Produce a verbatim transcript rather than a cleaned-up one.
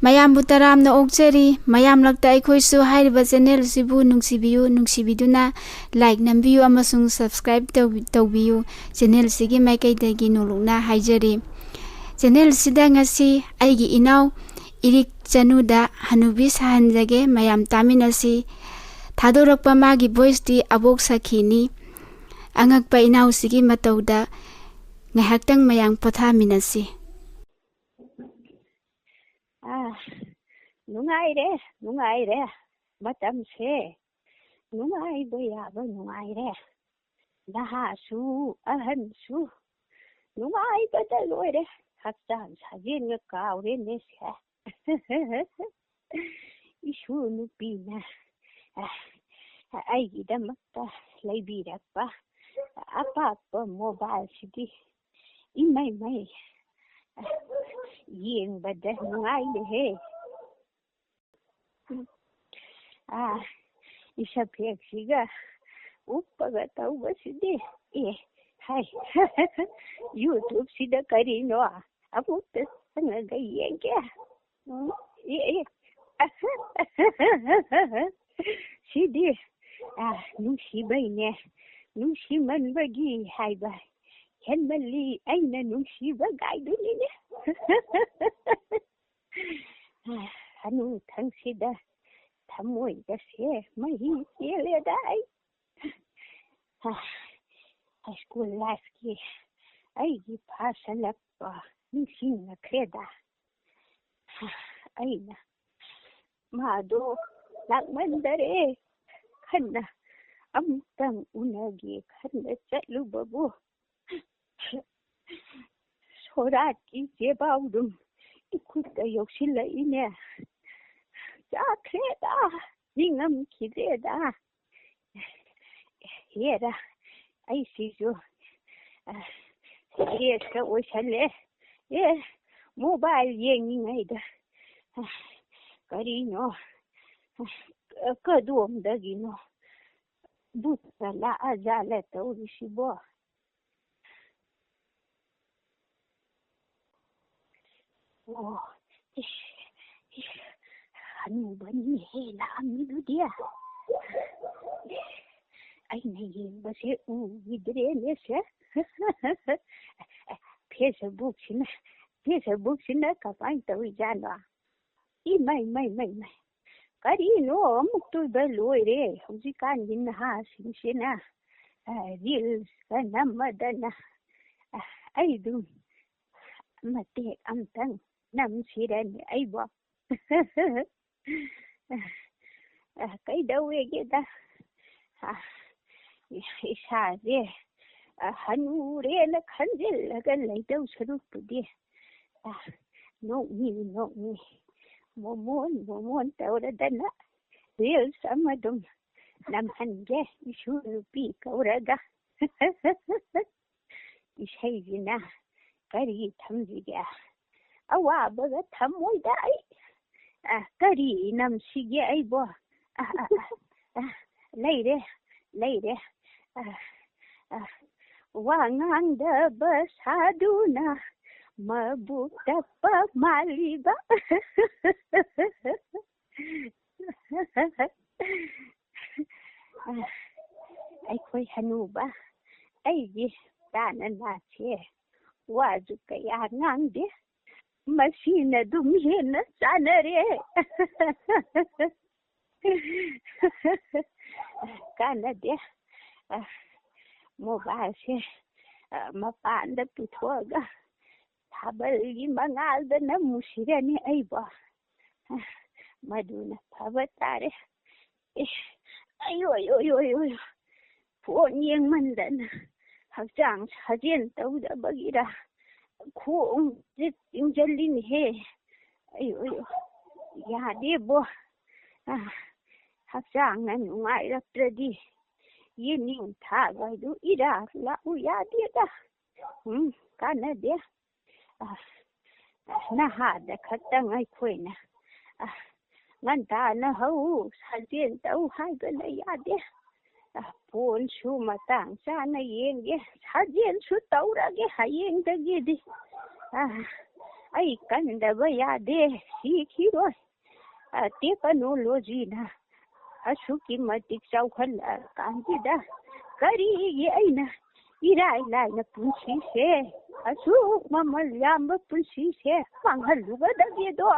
ꯃꯌꯥꯝꯕꯨ ꯇꯔꯥꯝꯅ ꯑꯣꯛꯆꯔꯤ꯫ ꯃꯌꯥꯝ ꯂꯛꯇ ꯑꯩꯈꯣꯏꯁꯨ ꯍꯥꯏꯔꯤꯕ channel ꯑꯁꯤꯕꯨ ꯅꯨꯡꯁꯤꯕꯤꯌꯨ, ꯅꯨꯡꯁꯤꯕꯤꯗꯨꯅ like ꯅꯝꯕꯤꯌꯨ ꯑꯃꯁꯨꯡ subscribe ꯇꯧꯕꯤ-, ꯇꯧꯕꯤꯌꯨ꯫ Channel ꯑꯁꯤꯒꯤ ꯃꯥꯏꯀꯩꯗꯒꯤ ꯅꯣꯡꯂꯨꯛꯅ ꯍꯥꯏꯖꯔꯤ꯫ Channel ꯑꯁꯤꯗ ꯉꯁꯤ ꯑꯩꯒꯤ ꯏꯅꯥꯎ ꯏꯔꯤꯛ ꯆꯅꯨꯗ ꯍꯅꯨꯕꯤ ꯁꯥꯍꯟꯖꯒꯦ, ꯃꯌꯥꯝ ꯇꯥꯃꯤꯟꯅꯁꯤ꯫ ꯊꯥꯗꯣꯔꯛꯄ ꯃꯥꯒꯤ voice ꯇꯤ ꯑꯕꯣꯛ ꯁꯈꯤꯅꯤ꯫ ꯑꯉꯛꯄ ꯏꯅꯥꯎꯁꯤꯒꯤ ꯃꯇꯧꯗ ꯉꯥꯏꯍꯥꯛꯇꯪ ꯃꯌꯥꯝ ꯄꯣꯊꯥꯃꯤꯟꯅꯁꯤ꯫ ꯑꯥ, ꯅꯨꯡꯉꯥꯏꯔꯦ, ꯅꯨꯡꯉꯥꯏꯔꯦ꯫ ꯃꯇꯝꯁꯦ ꯅꯨꯡꯉꯥꯏꯕ ꯌꯥꯕ ꯅꯨꯡꯉꯥꯏꯔꯦ꯫ ꯅꯍꯥꯁꯨ ꯑꯍꯟꯁꯨ ꯅꯨꯡꯉꯥꯏꯕꯗ ꯂꯣꯏꯔꯦ꯫ ꯍꯛꯆꯥꯡ ꯁꯥꯖꯦꯜꯒ ꯀꯥꯎꯔꯦꯅꯦ ꯁꯦ꯫ ꯏꯁꯨ ꯅꯨꯄꯤꯅ, ꯑ, ꯑꯩꯒꯤꯗꯃꯛꯇ ꯂꯩꯕꯤꯔꯛꯄ ꯑꯄꯥꯛꯄ mobile ꯁꯤꯗꯤ ꯏꯃꯩ ꯃꯩ, ꯑ, ꯌꯦꯡꯕꯗ ꯅꯨꯡꯉꯥꯏꯔꯦꯍꯦ꯫ ꯑꯥ, ꯏꯁꯐꯦꯛꯁꯤꯒ ꯎꯞꯄꯒ ꯇꯧꯕꯁꯤꯗꯤ꯫ ꯑꯦ, ꯍꯥꯏ꯫ YouTube ꯁꯤꯗ ꯀꯔꯤꯅꯣ? ꯑꯃꯨꯛꯇ ꯆꯪꯉꯒ ꯌꯦꯡꯒꯦ꯫ ꯎꯝ, ꯑꯦ, ꯑꯦ꯫ ꯁꯤꯗꯤ, ꯑꯥ, ꯅꯨꯡꯁꯤꯕꯩꯅꯦ꯫ ꯅꯨꯡꯁꯤꯃꯟꯕꯒꯤ ꯍꯥꯏꯕ ꯍꯦꯟꯃꯜꯂꯤ, ꯑꯩꯅ ꯅꯨꯡꯁꯤꯕ ꯒꯥꯏꯗꯨꯅꯤꯅꯦ꯫ ꯍꯅꯨꯊꯪꯁꯤꯗ ꯊꯃꯣꯏꯒꯁꯦ ꯃꯍꯤ ꯆꯦꯜꯂꯦꯗ ꯑꯩ꯫ High school life ꯀꯤ ꯑꯩꯒꯤ ꯐꯥꯁꯜꯂꯛꯄ ꯅꯤꯡꯁꯤꯡꯂꯛꯈ꯭ꯔꯦꯗ꯫ ꯑꯩꯅ ꯃꯥꯗꯣ ꯂꯥꯛꯃꯟꯗꯔꯦ, ꯈꯟꯅ ꯑꯃꯨꯛꯇꯪ ꯎꯅꯒꯦ ꯈꯟꯅ ꯆꯠꯂꯨꯕꯕꯨ ꯁꯣꯔꯥꯠꯀꯤ ꯆꯦꯕꯥꯎꯗꯨꯝ ꯏꯈꯨꯠꯇ ꯌꯧꯁꯤꯜꯂꯛꯏꯅꯦ꯫ ꯆꯥꯈ꯭ꯔꯦꯗ, ꯅꯤꯡꯉꯝꯈꯤꯗ꯭ꯔꯦꯗ꯫ ꯍꯦꯔꯥ, ꯑꯩꯁꯤꯁꯨ, ꯑ, stress ꯀ ꯑꯣꯏꯁꯜꯂꯦ꯫ ꯑꯦ, mobile ꯌꯦꯡꯉꯤꯉꯩꯗ, ꯑ, ꯀꯔꯤꯅꯣ, ꯑ, ꯀꯗꯣꯝꯗꯒꯤꯅꯣ ꯕꯨꯠꯀ ꯂꯥꯛꯑꯖꯥꯠꯂ ꯇꯧꯔꯤꯁꯤꯕꯣ? ꯑꯣ, ꯏꯁ, ꯍꯅꯨꯕꯅꯤꯅꯦꯍꯦ ꯂꯥꯛꯑꯝꯃꯤꯗꯨꯗꯤ꯫ ꯑꯩꯅ ꯌꯦꯡꯕꯁꯦ ꯎꯈꯤꯗ꯭ꯔꯦꯅꯦ ꯁꯦ꯫ ꯐꯦꯁꯕꯨꯛꯁꯤꯅ, ꯐꯦꯁꯕꯨꯛꯁꯤꯅ ꯀꯃꯥꯏꯅ ꯇꯧꯔꯤꯖꯥꯠꯅꯣ? ꯏꯃꯩ, ꯃꯩ, ꯃꯩ, ꯃꯩ꯫ ꯀꯔꯤꯅꯣ ꯑꯃꯨꯛꯇꯣꯏꯕ ꯂꯣꯏꯔꯦ ꯍꯧꯖꯤꯛꯀꯥꯟꯒꯤ ꯅꯍꯥꯁꯤꯡꯁꯤꯅ꯫ ꯑ, ꯔꯤꯜꯁꯀ ꯅꯝꯃꯗꯅ꯫ ꯑ, ꯑꯩ ꯑꯗꯨꯝ ꯃꯇꯦꯛ ꯑꯝꯇꯪ ꯅꯝꯁꯤꯔꯅꯦ ꯑꯩꯕꯣ꯫ ꯑ, ꯀꯩꯗꯧꯋꯦꯒꯦꯗ? ꯑ, ꯏꯁꯥꯁꯦ, ꯑ, ꯍꯅꯨꯔꯦꯅ ꯈꯟꯖꯤꯜꯂꯒ ꯂꯩꯗꯧ ꯁꯔꯨꯛꯄꯨꯗꯤ꯫ ꯑ, ꯅꯣꯛꯃꯤ, ꯅꯣꯛꯃꯤ, ꯃꯣꯃꯣꯟ, ꯃꯣꯃꯣꯟ ꯇꯧꯔꯗꯅ ꯔꯤꯜꯁ ꯑꯃ ꯑꯗꯨꯝ ꯅꯝꯍꯟꯒꯦ, ꯏꯁꯨ ꯅꯨꯄꯤ ꯀꯧꯔꯒ꯫ ꯏꯁꯩꯁꯤꯅ ꯀꯔꯤ ꯊꯝꯁꯤꯒꯦ? ꯑꯋꯥꯕꯒ ꯊꯝꯃꯣꯏꯗ ꯑꯩ꯫ ꯑ, ꯀꯔꯤ ꯅꯝꯁꯤꯒꯦ ꯑꯩꯕꯣ? ꯑ, ꯑ, ꯑ, ꯑ, ꯂꯩꯔꯦ, ꯂꯩꯔꯦ꯫ ꯑ, ꯑ, ꯋꯥ ꯉꯥꯡꯗꯕ ꯁꯥꯗꯨꯅ ꯃꯕꯨꯛ ꯇꯞꯄ ꯃꯥꯜꯂꯤꯕ꯫ ꯑꯩꯈꯣꯏ ꯍꯅꯨꯕ, ꯑꯩꯒꯤ ꯇꯥꯅ ꯅꯥꯁꯦ ꯋꯥꯁꯨ ꯀꯌꯥ ꯉꯥꯡꯗꯦ, ꯃꯁꯤꯅ ꯑꯗꯨꯝ ꯍꯦꯟꯅ ꯆꯥꯅꯔꯦ꯫ ꯀꯥꯟꯅꯗꯦ꯫ ꯑ, ꯃꯣꯕꯥꯏꯜꯁꯦ, ꯑ, ꯃꯄꯥꯟꯗ ꯄꯨꯊꯣꯛꯑꯒ ꯊꯥꯕꯜꯒꯤ ꯃꯉꯥꯜꯗ ꯅꯝꯃꯨꯁꯤꯔꯅꯤ ꯑꯩꯕꯣ꯫ ꯑ, ꯃꯗꯨꯅ ꯐꯕ ꯇꯥꯔꯦ꯫ ꯑꯦ, ꯑꯌꯣ, ꯑꯌꯣ, ꯑꯌꯣ, ꯑꯌꯣ, ꯑꯌꯣ꯫ ꯐꯣꯟ ꯌꯦꯡꯃꯟꯗꯅ ꯍꯛꯆꯥꯡ ꯁꯥꯖꯦꯜ ꯇꯧꯗꯕꯒꯤꯔ ꯈꯣꯡꯁꯦ ꯆꯤꯡꯁꯤꯜꯂꯤꯅꯦꯍꯦ꯫ ꯑꯌꯣ, ꯑꯌꯣ, ꯌꯥꯗꯦꯕꯣ꯫ ꯑ, ꯍꯛꯆꯥꯡꯅ ꯅꯨꯡꯉꯥꯏꯔꯛꯇ꯭ꯔꯗꯤ ꯌꯦꯅꯤꯡ ꯊꯥꯒꯗꯨ ꯏꯔꯥ ꯂꯥꯛꯎ ꯌꯥꯗꯦꯗ꯫ ꯎꯝ, ꯀꯥꯟꯅꯗꯦ꯫ ꯑ, ꯅꯍꯥꯗ ꯈꯛꯇꯪ ꯑꯩꯈꯣꯏꯅ, ꯑ, ꯉꯟꯇꯥꯅ ꯍꯧ, ꯁꯥꯖꯦꯜ ꯇꯧ ꯍꯥꯏꯕꯅ ꯌꯥꯗꯦ꯫ ꯑ, ꯐꯣꯟꯁꯨ ꯃꯇꯥꯡ ꯆꯥꯅ ꯌꯦꯡꯒꯦ, ꯁꯥꯖꯦꯜꯁꯨ ꯇꯧꯔꯒꯦ ꯍꯌꯦꯡꯗꯒꯤꯗꯤ꯫ ꯑ, ꯑꯩ ꯀꯟꯗꯕ ꯌꯥꯗꯦ, ꯁꯤꯈꯤꯔꯣꯏ꯫ ꯇꯦꯛꯅꯣꯂꯣꯖꯤꯅ ꯑꯁꯨꯛꯀꯤ ꯃꯇꯤꯛ ꯆꯥꯎꯈꯠꯂꯛꯑꯀꯥꯟꯁꯤꯗ ꯀꯔꯤꯒꯤ ꯑꯩꯅ ꯏꯔꯥꯏ ꯂꯥꯏꯅ ꯄꯨꯟꯁꯤꯁꯦ ꯑꯁꯨꯛ ꯃꯃꯜ ꯌꯥꯝꯕ ꯄꯨꯟꯁꯤꯁꯦ ꯃꯥꯡꯍꯜꯂꯨꯒꯗꯒꯦꯗꯣ?